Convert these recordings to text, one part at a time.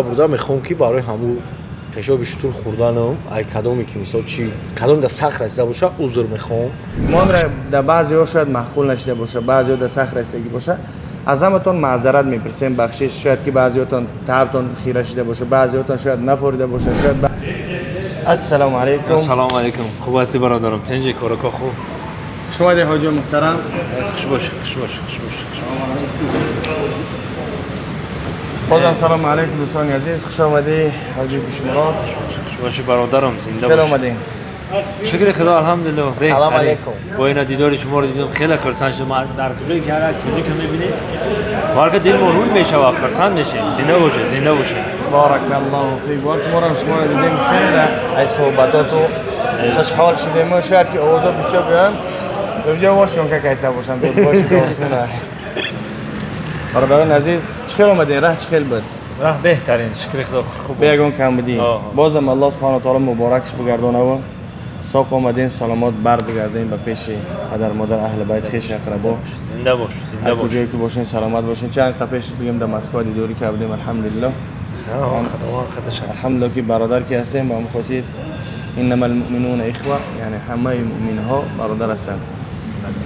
Бурда мехоҳам, ки барои ҳамун пешоби шутур хӯрданам, ай кадоме ки, мисол, чи кадоме да сахт расида боша, узр мехоҳам. Монра дар баъзеҳо шояд маъқул нашида боша, баъзеҳо дар сахт расидагӣ боша. Аз ҳаматон маъзарат мепурсем, бахшиш. Шояд ки баъзеҳотон табтон хира шида боша, баъзеҳотон шояд нафорида боша, шояд. Ассалому алайкум. Салом алейкум. Хуб ҳастӣ, бародарам? Тинҷи, корако хуб? Хуш омадед, ҳоҷи муҳтарам. Хуш бош, хуш бош, хуш бош. Бозам салому алайкум, дӯстони азиз. Хуш омадӣ, ҳоҷи Кушмурод. Хуш бошӣ, бародарам, зинда хеле бош. Омадем. Шукри Худо, алҳамдулиллоҳ. Салом алейкум. Бо ина дидори шуморо дидам, хеле хурсанд шудам. Дар куҷое ки ҳар як тоҷика мебинем, барка дилмон рӯй мешавад, хурсанд мешем. Зинда бошед, зинда бошед. Баракаллоҳу фик. Бор ки моро, шуморо дидем, хеле аз суҳбатоту хушҳол шудем. Шояд ки овозо бисёр биёянд, бибиҷо вошон ка кайса бошанд, боши осмона. Бародарони азиз, чӣ хел омадем? Раҳ чӣ хел буд? Раҳ беҳтарин, шукри Худо, хуб. Бе ягон камбудӣ? Оҳ. Бозам Аллоҳ субҳану таоло муборакш бигардонаву соқ омадем, саломат бар бигардем ба пеши падар, модар, аҳли байт, хеши ақрабо. Зинда бош, зинда ҳар бош. Куҷое ки бошен, саломат бошен. Чанд қа пеш бигем, дар Москва дидорӣ кардем, алҳамдулиллоҳ. Худованд худашон. Алҳамдулиллоҳ, ки бародар ки ҳастем. Ба ҳамн хотир иннама алмуъминуна ихва, яъне ҳамаи муъминҳо бародар ҳастанд.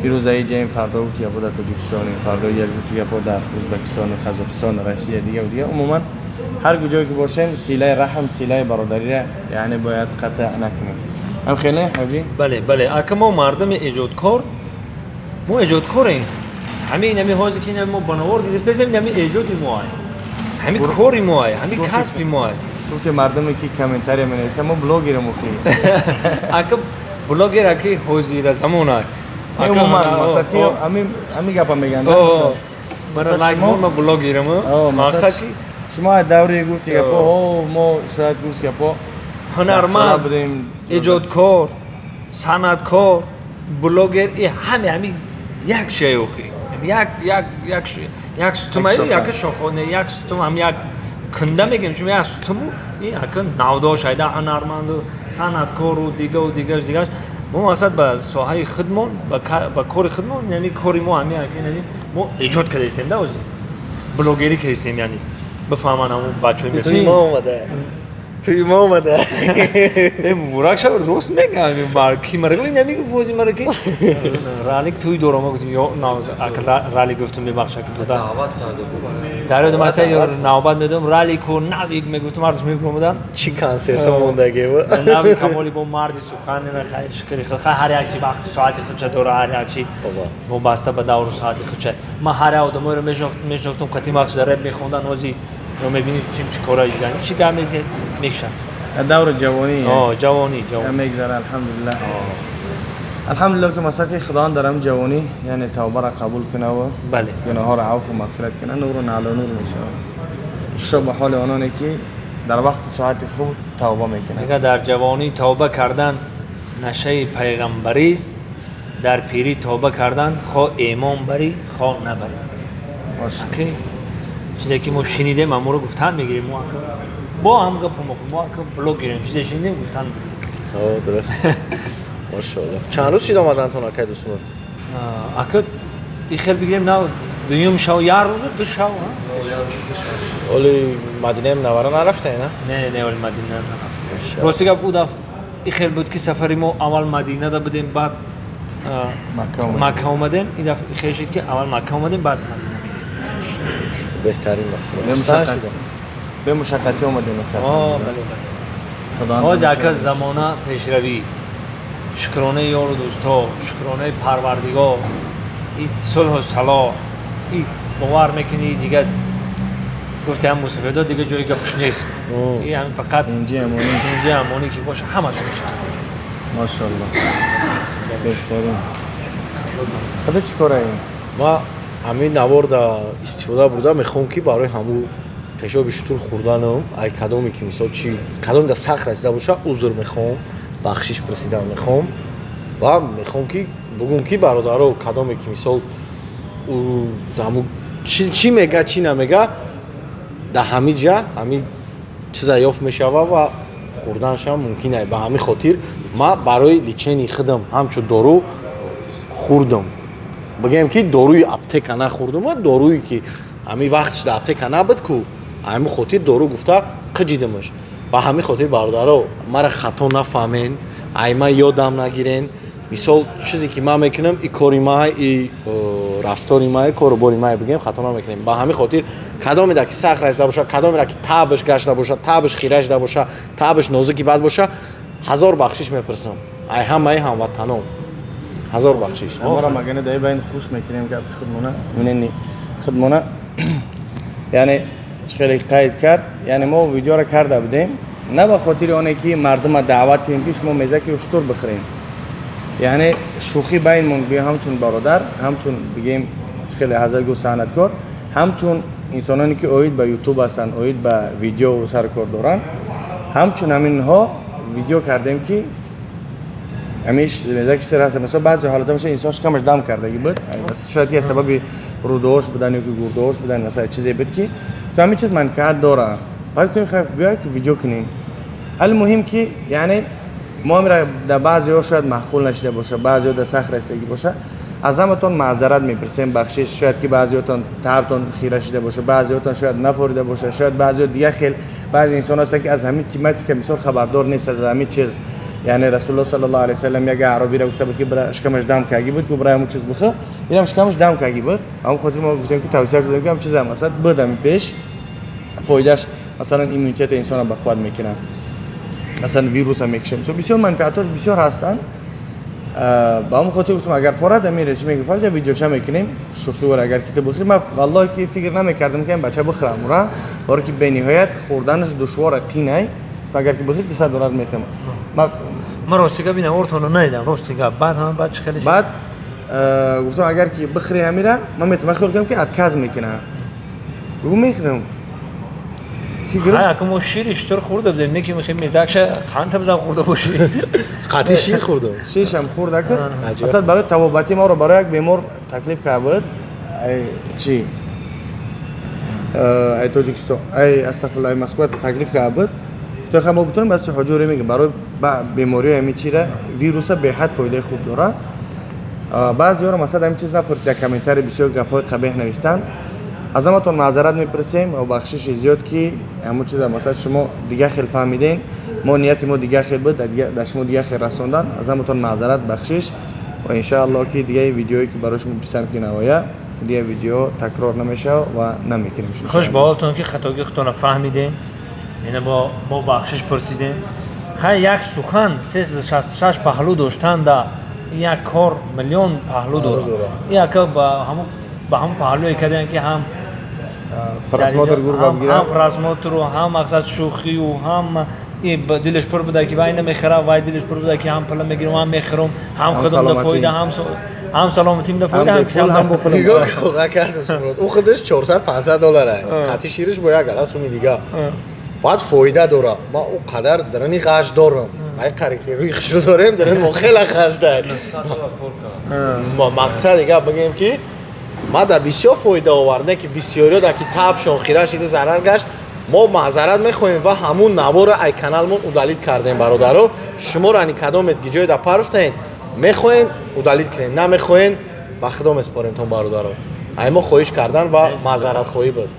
Ирӯз ҷаем, фардо гуфти гапо дар Тоҷикистонем, фардо яш гуфти гапо дар Ӯзбекистону Қазоқистон, Россия, дигаву дига. Умуман, ҳар куҷое ки бошем, силаи раҳм, силаи бародариро яъне бояд қатъ накунем. Ҳам хеле, ҳоҷӣ? Бале, ака, мо мардуми эҷодкор, мо эҷодкорем. Ҳамин ҳами ҳозир ки мо ба навор гирифтаем, ҳами эҷоди мо ай, ҳами кори мо ай, ҳами касби мо ай. Гуфти мардуме ки комментария менависа, мо блогерем охи. Ака, блогер аки ҳозира замон ай. Умуман, мақсад ки ҳамин гапа мегӯянд. Мара лайк мо блогерам, мақсад ки шумо аз даври гуфти гапо, мо шояд гуфти гапо ҳунарманд, эҷодкор, санъаткор, блогер и ҳами ҳами як шай охи, як сутума, як шохоне, як сутум, ҳам як кунда мегем, чун як сутуму и ака навдо шайда ҳунарманду санъаткору дигаву дигаш дигаш. Мо мақсад ба соҳаи худмон, ба кори худмон, яъне кори мо ҳами, яъне мо эҷод кардаистем да, ози блогерӣ кардистем, яъне бифаҳманд ҳамун бачаҳои. Туи мо омада, туи мо омада. Э, муборак шав. Рост мегам, ки мара намегуфт вози мара ки ралик туи дорам. Ма гуфтем, ё рали гуфтум, мебахша ки дода дар ёдам аст, ё навбат медодам, ралику навик мегуфтум, ҳар рӯз мебиромадам. Чӣ консертҳо мондагӣ? Нави камоли бо марди сухан. Хайр, шукри худо, ҳар як чи вақти соати худша дора, ҳар як чи вобаста ба давру соати худша. Ман ҳар як одамоеро мешинохтум, қатъи вақт шуда реп мехондан, ози мебинӣ чӣ кора чӣ гап мезиҳад, мекушанд. Даври ҷавонӣ. Ҷавонӣ. Мегзара, алҳамдулиллаҳ, алҳамдулиллаҳ, ки масалан ки Худованд дар ҳам ҷавонӣ, яъне тавбаро қабул кунаву гуноҳҳоро афву мағфират куна, нуру ало нур мешавад. Хушо ба ҳоли ононе ки дар вақту соати хуб тавба мекунанд. Мега, дар ҷавонӣ тавба кардан нашаи пайғамбарист, дар пирӣ тавба кардан хо эмон барӣ, хо набарӣ. Чизе ки мо шинидем, аморо гуфтан мегирем. Мо бо ҳам гапо мо ака блогерем, чизе шинидем, гуфтан мегирем. Дуруст, машоалло. Чанд рӯз шид омадантон, акай Дӯстмурод? Ака, и хел бигирем, на дуюм шав, як рӯзу ду шав. Оли Мадинаи Мунаввара нарафтае, на? Не, оли Мадина нарафтем. Рости гап, ӯ даф и хел буд ки сафари мо аввал Мадинада будем, баъд Макка омадем. Ин даф хел шид ки аввал Макка омадем, баъд Мадина. Беҳтарин вақт. Бемушаққатӣ омадем. Бале, ҳозир, ака, замона пешравӣ, шукронаи ёру дӯстҳо, шукронаи Парвардигор, и сулҳу салоҳ, и бовар мекунӣ, дига гуфти ҳам мусофирдо, дига ҷои гапш нест. И ҳам фақат инҷи амонӣ ки боша, ҳамаш мешавад. Машоалло, беҳтарин. Худа чӣ кораем? Ма ҳамин наворда истифода бурда мехоҳам, ки барои ҳамун пешоби шутур хӯрданам, ай кадоме ки, мисол, чи кадоме да сахт расида боша, узр мехоҳам, бахшиш пурсидан мехоҳам ва мехоҳам ки бугум, ки бародаро, кадоме ки, мисол, ҳамун чӣ мега, чӣ намега, да ҳами ҷа ҳами чиза ёфт мешава ва хӯрданашам мумкин ай. Ба ҳамин хотир ма барои лечении худам ҳамчун дору хӯрдам. Бигӯем, ки доруи аптека нахӯрдум, доруе ки ҳамин вақтш дар аптека набуд ку. Ҳамин хотир дору гуфта қиҷидимаш. Ба ҳамин хотир, бародаро, мара хато нафаҳмен, ай ман ёдам нагирен. Мисол, чизе ки ман мекунам, и кори май, и рафтори май, кору бори май, бигем, хато намекунем. Ба ҳамин хотир, кадомеда ки сахт расида боша, кадомеда ки табш гашта боша, табш хира шуда боша, табш нозуки бад боша, ҳазор бахшиш мепурсам ай ҳамаи ҳамватаном, ҳазор бахшиш. Ҳамаро магана дай байн хуш мекунем гапи худмона, минени худмона. Яъне чӣ хеле қайд кард, яъне мо видеоро карда будем на ба хотири оне ки мардума даъват кунем, ки шумо мезаки уштур бихӯрем. Яъне шӯхӣ байнмон гӯем, ҳамчун бародар, ҳамчун бигем, чӣ хеле ҳазрат гуфт, санъаткор, ҳамчун инсононе ки оид ба ютуб ҳастанд, оид ба видео саркор доранд, ҳамчун ҳаминҳо видео кардем, ки ҳамиш мезаки штир ҳаст. Масалан, баъзе ҳолатҳо меша, инсон шикамаш дам кардагӣ буд, шояд ки сабаби рӯдаҳош будан ё ки гурдаҳош будан, масалан, чизе буд, ки то ҳамин чиз манфиат дора. Баъд гуфтем, хайр, биё ки видео кунем. Алмуҳим ки, яъне мо ҳамира дар баъзеҳо шояд маъқул нашида боша, баъзеҳо дар сахт расидагӣ боша, аз ҳаматон маъзарат мепурсем, бахшиш. Шояд ки баъзеҳотон табтон хира шида боша, баъзеҳотон шояд нафорида боша, шояд баъзеҳо дига хел. Баъзе инсон ҳастанд, ки аз ҳамин тематика бисёр хабардор нест, аз ҳамин чиз. Яъне Расулулло саллаллоҳу алайҳи васаллам як аъробиро гуфта буд, ки шикамаш дам кардагӣ буд, ки бира ҳамун чиз бихӯр. Инам шикамаш дам кардагӣ буд, ҳамон хотир мо гуфтем, ки тавсия шудем, ки ҳам чиза масалан буд ҳамин пеш, фоидааш, масалан, иммунитети инсонро ба қувват мекунад, масалан, вируса мекушад, бисёр манфиатҳош бисёр ҳастанд. Ба ҳамон хотир гуфтам, агар форад амир чи меги, форад видеоча мекунем шӯхӣ вор, агар ки ту бихӯри. Ман валлоҳи ки фикр намекардам, ки ин бача бихӯрам ура, боре ки бениҳоят хӯрданаш душвора, қинай. Агар ки бихӯри, 200 доллар метам. Ман рости гап, ина ортонро надидам, рости гап. Баъд ҳам баъд чӣ хеле? Баъд гуфтам, агар ки бихӯри ҳамира, ман метам. Ман хиёл кардам, ки отказ мекунам, гу мехӯрам. Ки мо шири шутур хӯрда будем, не ки мехоҳем мезакша қанта бизан хӯрда бошӣ. Қатъи шир хӯрдам. Ширшам хӯрда ки асал барои табобати маро барои як бемор таклиф карда буд. Чи, ай Тоҷикистон, ай, астағфирулло, ай Москва таклиф карда буд. То мо бутонем баси ҳоҷуре мегӯ, барои бемориҳои ҳамин чира, вируса беҳад фоидаи хуб дорад. Баъзеҳоро масалан ҳамин чиз нафурд, дар комментарий бисёр гапҳои қабеҳ навистанд. Аз ҳаматон маъзарат мепурсем ва бахшиши зиёд, ки ҳамон чиза масалан шумо дигар хел фаҳмидем, мо нияти мо дигар хел буд, дар шумо дигар хел расондан. Аз ҳаматон маъзарат, бахшиш ва иншааллоҳ, ки дигаи видеое ки барои шумо писанд ки навоя, дигар видео такрор намешавад ва намекунем. Хуш ба ҳолтон, ки хатогии худтонро фаҳмидем, ина бо бахшиш пурсидем. Хай, як сухан 366 паҳлӯ доштанда, як кор миллион паҳлӯ дорад. Яка ба ҳамон паҳлӯе кардем, ки ҳам просмотр ҳам просмотру, ҳам мақсад шӯхию, ҳам дилаш пур буда, ки вай намехӯра, вай дилаш пур буда, ки ҳам пула мегирам, ҳам мехӯрам, ҳам худам да фоида, ҳам саломатим да фоида, ҳам нигоҳ кардам, ӯ худаш 400 500 доллара, қатъи шириш бо як гала суми дига баъд фоида дора. Ман ӯ қадар дарани ғаш дорам, ай қари рӯи хушрӯ дорем, дарани мо хеле ғаш дар мақсад. Гап бигем, ки ма да бисёр фоида овард, не ки бисёриё да ки табшон хира шида зарар гашт. Мо маъзарат мехоҳем ва ҳамун навора ай каналмон удалить кардем. Бародаро, шуморо ани кадомет ки ҷое да парфтаен, мехоҳен, удалить кунед, намехоҳен, ба худо меспоремтон. Бародаро, ай мо хоҳиш кардан ва маъзаратхоҳӣ буд.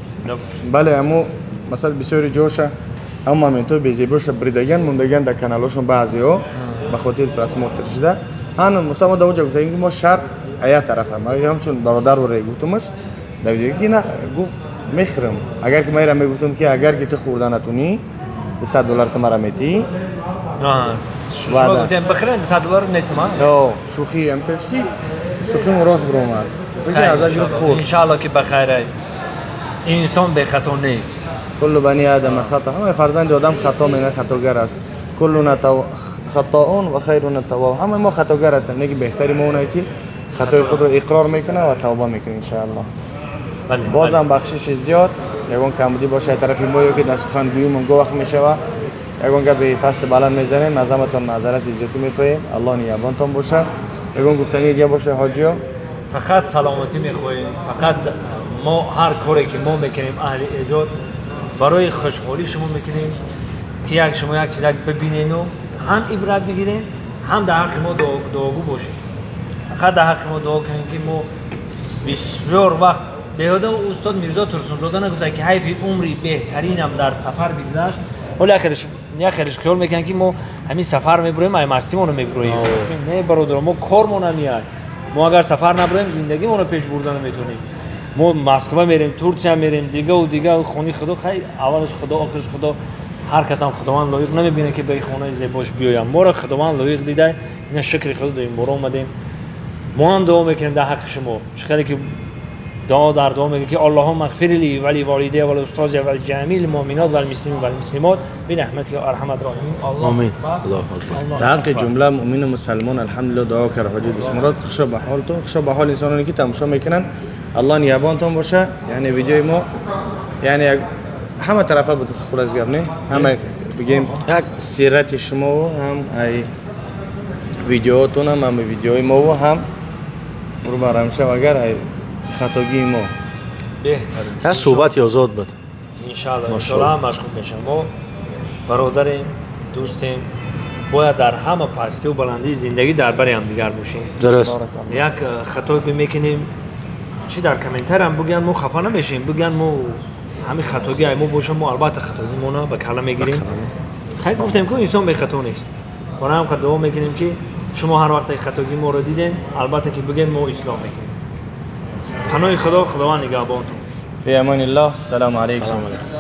Бале, ҳамо масалан бисёри ҷоша, ҳамон моментҳои безебоша бридаган, мондаган дар каналҳошон баъзеҳо ба хотири просмотр шида. Ҳан масалан мо дар онҷа гуфтагем, ки мо шарт ая тарафа, ман ҳамчун бародар воре гуфтумаш дар видео, ки на гуфт, мехӯрам. Агар ки ман ира мегуфтум, ки агар ки ту хӯрда натунӣ, 200 доллар ту мара метиҳӣ. Гуфтем, бихӯрен, 200 доллар метима. Шӯхӣ ҳамтач ки шӯхимон рост биромад. Иншаалло, ки ба хайра, инсон бехато нест. Куллу бани адама хато, ҳамаи фарзанди одам хато мена, хатогар аст. Куллуна хатоун ва хайруна тавваб, ҳамаи мо хатогар ҳастем, лекин беҳтари мо оне ки хатои худро иқрор мекунад ва тавба мекунад, иншааллоҳ. Бозам бахшиши зиёд, ягон камбудӣ бошад тарафи мо ё ки дар сухангӯимон гоҳ вақт мешава, ягон гапи пасту баланд мезанем, аз ҳаматон маъзарати зиёдӣ мехоҳем. Аллоҳ нигаҳбонтон бошад. Ягон гуфтании дига боша, ҳоҷиё? Фақат саломатӣ мехоҳем. Фақат мо ҳар коре ки мо мекунем, аҳли эҷод, барои хушҳолӣ шумо мекунем, ки як шумо як чизак бибинену ҳам ибрат бигирем, ҳам дар ҳаққи мо дуогӯ бошед. Фақат дар ҳаққи мо дуо кунем, ки мо бисёр вақт Беҳуда устод Мирзо Турсунзода нагуфта, ки ҳайфи умри беҳтаринам дар сафар бигзашт. Ҳоли яхелиш хиёл мекунанд, ки мо ҳамин сафар мебуроем, ай мастимоно мебуроем. Не, бародаро, мо кормон ҳамияй. Мо агар сафар набуроем, зиндагимонро пеш бурда наметонем. Мо Москва мерем, Турсия мерем, дигаву дига. Хони худо, хай, аввалаш худо, охираш худо. Ҳар касам Худованд лоиқ намебинад, ки ба ин хонаи зебош биёям. Моро Худованд лоиқ дида, ина, шукри худо, доим бора омадем. Мо ҳам дуо мекунем дар ҳаққи шумо. Чӣ хеле ки дуо дар дуо мегӯяд, ки اللهم اغفر لي ولوالدي ولأستاذي ولجميع المؤمنات والمسلمين والمسلمات برحمتك يا أرحم الراحمين. Омин. Аллоҳу акбар. Дар ҳаққи ҷумла муъмину мусалмон, алҳамдулилла, дуо кард ҳоҷи Дӯстмурод. Хушо ба ҳолтон, хушо ба ҳол инсононе, ки тамошо мекунанд. Аллоҳ нигаҳбонтон боша. Яъне видеои мо, яъне як ҳама тарафа буд, хулас гап, не, ҳама бигем, як сирати шумову ҳам ай видеоотонам, ҳам видеои мову, ҳам рӯбарамшав, агар ай хатогии мо. Беҳтарин. Як суҳбати озод буд. Иншалло, иншалло, ҳамаш хуб мешавад. Мо бародарем, дӯстем, бояд дар ҳама пастиву баландии зиндагӣ дар бари ҳамдигар бошем. Дуруст. Як хатое ки мекунем, чӣ дар комментариям бугӯянд, мо хафа намешем. Бугӯянд, мо ҳамин хатогӣ ай мо боша, мо албатта хатогимона ба калла мегирем. Хай, гуфтем ку, инсон бехато нест. Барои ҳам дуо мекунем, ки шумо ҳар вақте хатогии моро дидем, албатта ки бигӯед, мо ислоҳ мекунем. Паноҳи Худо, Худованд нигаҳбонтон. Фи аманиллоҳ, ассалому алайкум. Салому алайкум.